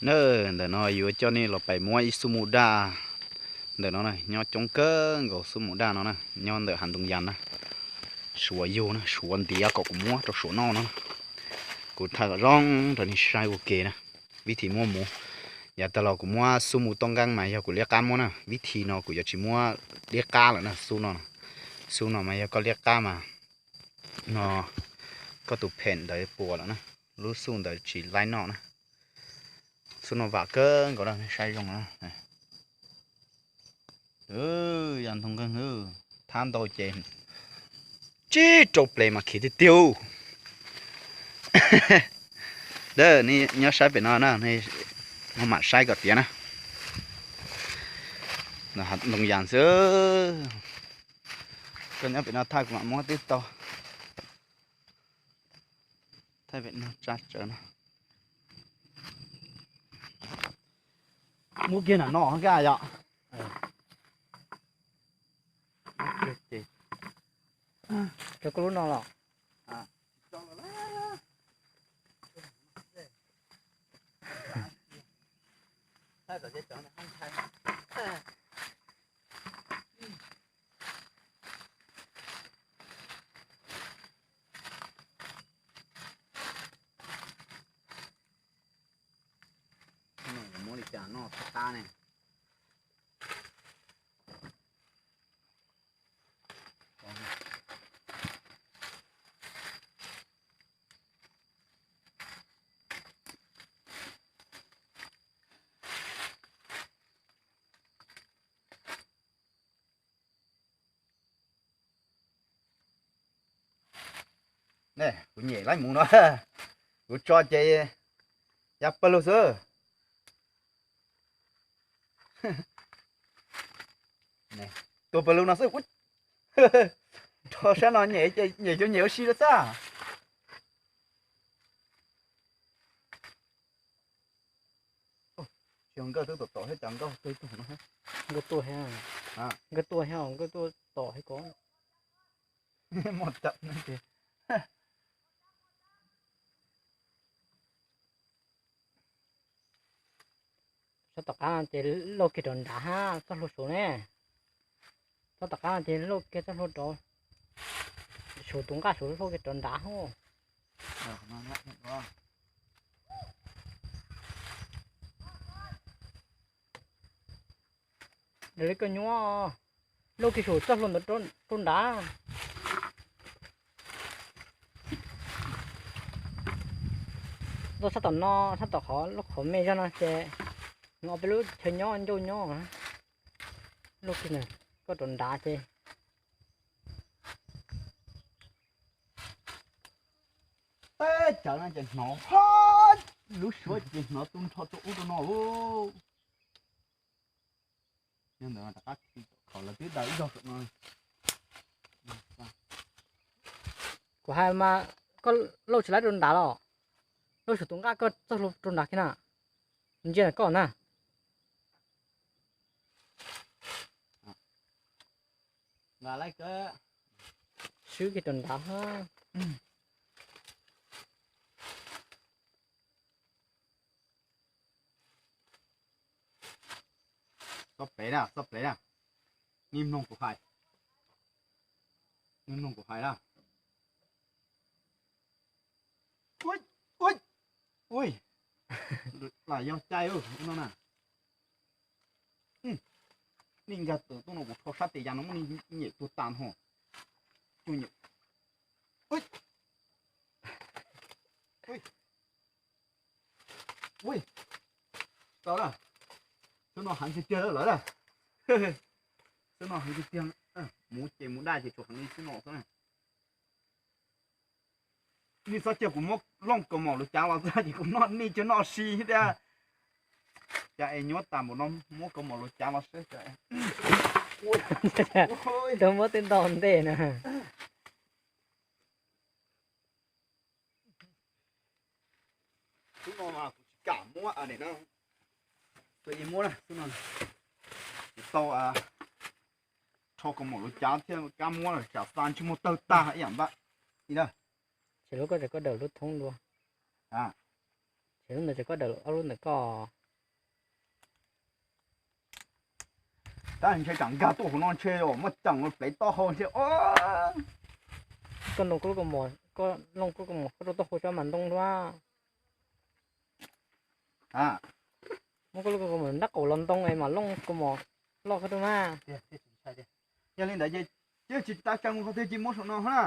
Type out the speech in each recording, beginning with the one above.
Na, ntawm no yuav coj nej los pais muab ib xub mus daj. Ntawm no na nyob coob kawg nkaus xub mus daj no na, nyob ntawm hav ntoo yas na. Suav yug na, suav ntiav kom kuv muab rau suav noj no. Kuv thaij kom zoo rau nej saib ua ke na. Vib thim muab mus, yav tag los kuv muab xub mus toj nqeeb mas yog kuv liab qab muab na. Vib thim no kuv yuav tsis muab liab qab lawm na, xub no. Xub no mas yog koj liab qab mas no koj tus phem ntawd puas lawm na, lub xub ntawd tsis laib noj na. Xub no vam kawg nkaus na, saib zoo na. Yog ntoo nqeeg thab ntau ces tsib rau ples mas khiav tiag tiag. Nyob saib pem no na, mam saib kom tiav na. Ntoo yas xwb. Koj nyob pem no thaij kuv mam muab twb tau. Thaij pem no tsa tsawv no. Muab kiag na no kaj yom. Cov koj lub no los. Muab li cas noj qab ne. Ne, kuv nyem laib mus no, kuv tso ces ya pawg lug xwb. Tua pawg lug no xwb. Rho sab no nyem, nyem xyov nyem ua si lawm xwb. Tsis yog nkawj twb tom tom thiab, cas nkauj tuag ib tug no. Nkauj tuaj thiab, nkauj tuaj thiab, nkauj tuaj tom thiab ko. Muaj tawm no ces sab tom qab ces lauj kiag rau nrad hab txoj hlua saud ne. Sab tom qab ces lauj kiag txoj hlua rau, saum tus nqaj saud lauj kiag rau nrad hab. Li koj nyuaj, lauj kiag saum txoj hlua ntawd rau nrad. Lauj sab tom no, sab tom qhov lub qhov me zog no ces nws ob peb lub chaw nyob ncauj nyob. Lauj kiag koj rau nrad ces teb chaws no ces hnov, lub suav ces hnov tu nrho rau ub rau no lauj. Yog ntawd rov qab khi khaum lawv twb daws ib zaug saum no. Kuv hais mas koj lauj tsis laib rau nrad los? Lauj saum tus nqaj koj txoj hlua rau nrad kiag na. Ntsia koj na. Swb kiag rau nrad hab. Xob plev na, xob plev na. Nej mloog kuv hais, nej mloog kuv hais na. Ui, ui, ui, lam yog cai no na. Nej nkag tawm tuaj no kuv rho sab tes yas no muab nej nyem tuag tas ho. Ui, ui, tau lawm. Xwb no heev tiag tiag lawm lawm. Xwb no heev tiag tiag. Mus ces mus daj ces tsuas heev li xwb no xwb na. Nej txhob cia kuv muab looj kaus mom lus cav los txog ces kuv noj nej cov noj si thiab. Cas es nyuaj tas npaum no, muab kaus mom lus cav los seb. Tau muab tej ntau ntej na. Xub no mas kuv tsis kam muab, kuv muab na, xub no kuv tau rho kaus mom lus cav thiab kab muab lawm tsam xa ntsej muag tawg tag ib yam npab. Ces lub koj, koj daws lub thoob dua. Lub ntawd ces koj daws ob lub ntawm koj. Tab ntshe tsam nkag tuaj hauv no ntshe muaj ceem plev taub hau ntshe. Koj looj koj lub kaus mom, koj looj koj kaus mom koj rau taub hau cov mas ntoo dua. Muab koj lub kaus mom nrab qaum los ntoo es mam looj kaus mom loj koj rau mas. Yog li ntawd ces tsis tas tsa mus qhov twg ces muab saum no na.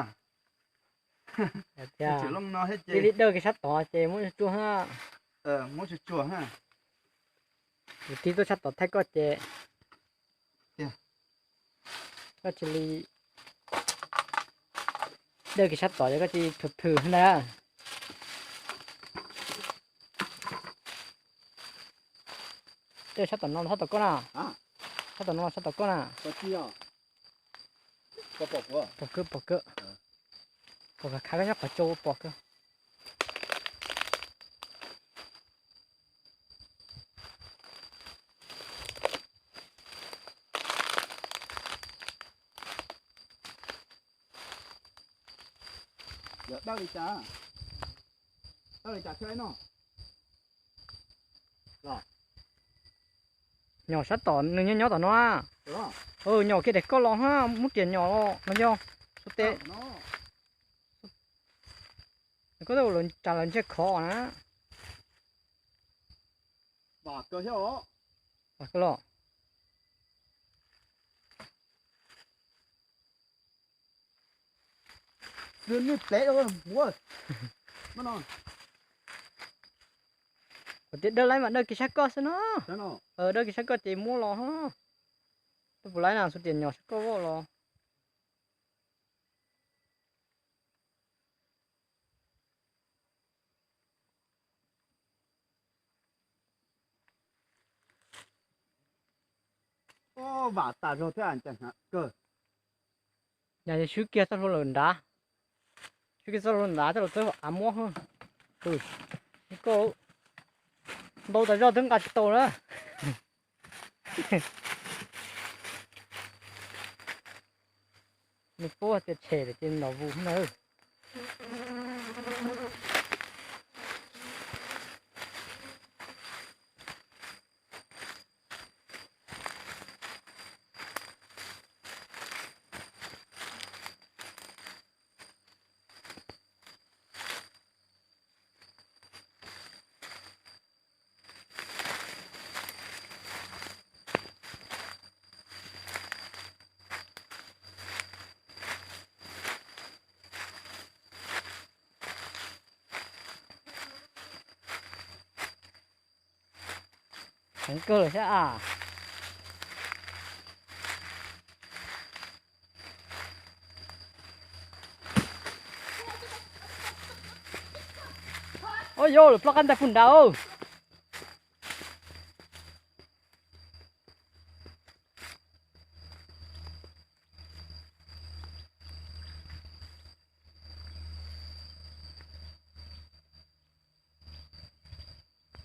Tias tsis looj no thiab ces li dawj kiag sab tod ces muab tsuag tsuag na. Muab tsuag tsuag na. Kuv tig tuaj sab tod thaij koj ces koj cia li dawj kiag sab tod ces koj cia li phwm phwm ntag. Dawj sab tom no los sab tom koj na? Sab tom no los sab tom koj na? Pom kawg, pom kawg. Pom kawg, khav koj nyob qhov tsau pom kawg. Yog dawj li cas, dawj li cas thiaj no? Nyom sab tom nws nyob nyob tom no. Nyom kiag daim koj los ha, muab riam nyom los no yog xu tes. Koj lawv tsam lawv ntshe khov na. Vam kawg thiab os. Vam kawg los. Nws plev ua, no. Kuv tias dawj laib mas dawj kiag sab koj xwb no. Dawj kiag sab koj ces muab los ho. Tuaj puas laib na, xu tias nyom sab koj voj los. Vam tas zog thiab kawg. Yog swb kiag txoj hlua lawm nrad, swb kiag txoj hlua nrad coj los txawb av muab. Koj ntau tas zog twb nqa tsis tau na. Nws pub tias tshem lawm ces nrov vus na. Heev kawg lawm thiab as. Ua yog lawm ploj qab ntais puag nrad.